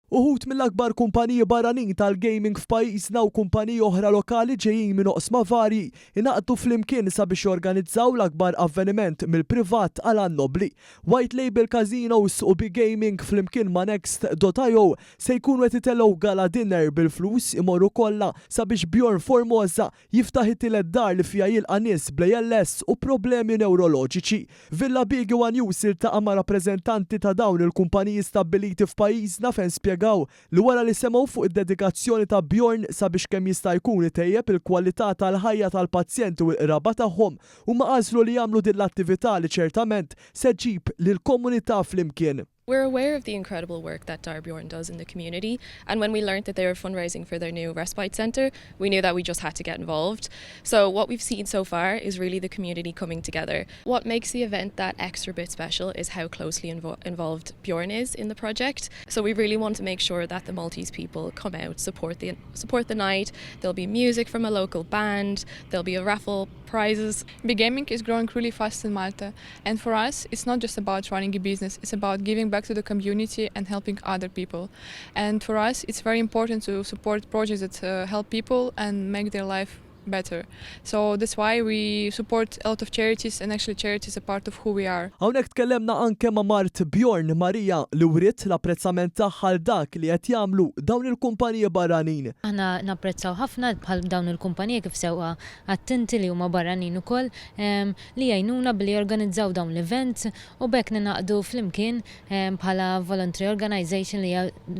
Uħud mill-akbar kumpaniji barranin tal-gaming f'pajjiżna u kumpaniji oħra lokali ġejjin minn oqsma varji ingħaqdu flimkien sabiex jorganizzaw l-akbar avveniment mill-privat għal għan nobbli. White Label Casinos u BGaming flimkien ma' Next.io se jkunu qed itellgħu gala dinner bil-flus imorru kollha sabiex Bjorn Formosa jiftaħ it-tielet dar li fiha jilqa' nies bl-ALS u problemi newroloġiċi. Villa Bigi One News iltaqa' ma' rappreżentanti ta' dawn il-kumpaniji stabbiliti f'pajjiżna fejn spjegaw li wara li semgħu fuq id-dedikazzjoni ta' Bjorn sabiex kemm jista' jkun itejjeb il-kwalità tal-ħajja tal-pazjenti u l-qraba tagħhom, huma għażlu li jagħmlu din l-attività li ċertament se ġġib lill-komunità flimkien. We're aware of the incredible work that Dar Bjorn does in the community, and when we learned that they were fundraising for their new respite centre, we knew that we just had to get involved. So what we've seen so far is really the community coming together. What makes the event that extra bit special is how closely involved Bjorn is in the project. So we really want to make sure that the Maltese people come out, support the night. There'll be music from a local band, there'll be a raffle, prizes. BGaming is growing really fast in Malta, and for us it's not just about running a business, it's about giving back to the community and helping other people. And for us it's very important to support projects that help people and make their life better. So that's why we support a lot of charities, and actually charities are part of who we are. Hawnhekk tkellemna anke ma' mart Bjorn, Maria, li wriet l-apprezzament tagħha għal dak li qed jagħmlu dawn il-kumpaniji barranin. Aħna napprezzaw ħafna bħal dawn il-kumpaniji, kif sewwa attenti, li huma barranin ukoll li jgħinuna billi jorganizzaw dawn l-events u b'hekk ningħaqdu flimkien bħala voluntary organization, li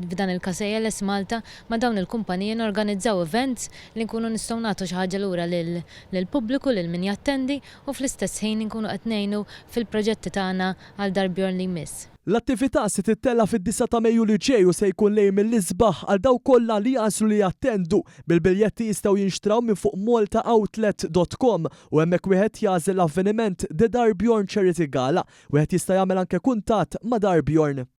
f'dan il-każ ALS Malta, ma' dawn il-kumpaniji norganizzaw events li nkunu nistgħu nagħtu xi ħaġa lura lill-pubbliku, lil min jattendi, u fl-istess ħin nkunu qed ngħinu fil-proġetti tagħna għal Dar Bjorn li jmiss. L-attività se tittella fid-9 ta' Mejju li ġej u se jkun lejl mill-isbaħ għal dawk kollha li jagħżlu li jattendu. Bil-biljetti jistgħu jinxtraw minn fuq maltaoutlet.com u hemmhekk wieħed jagħżel l-avveniment The Dar Bjorn Charity Gala. Wieħed jista' jagħmel anke kuntatt ma' Dar Bjorn.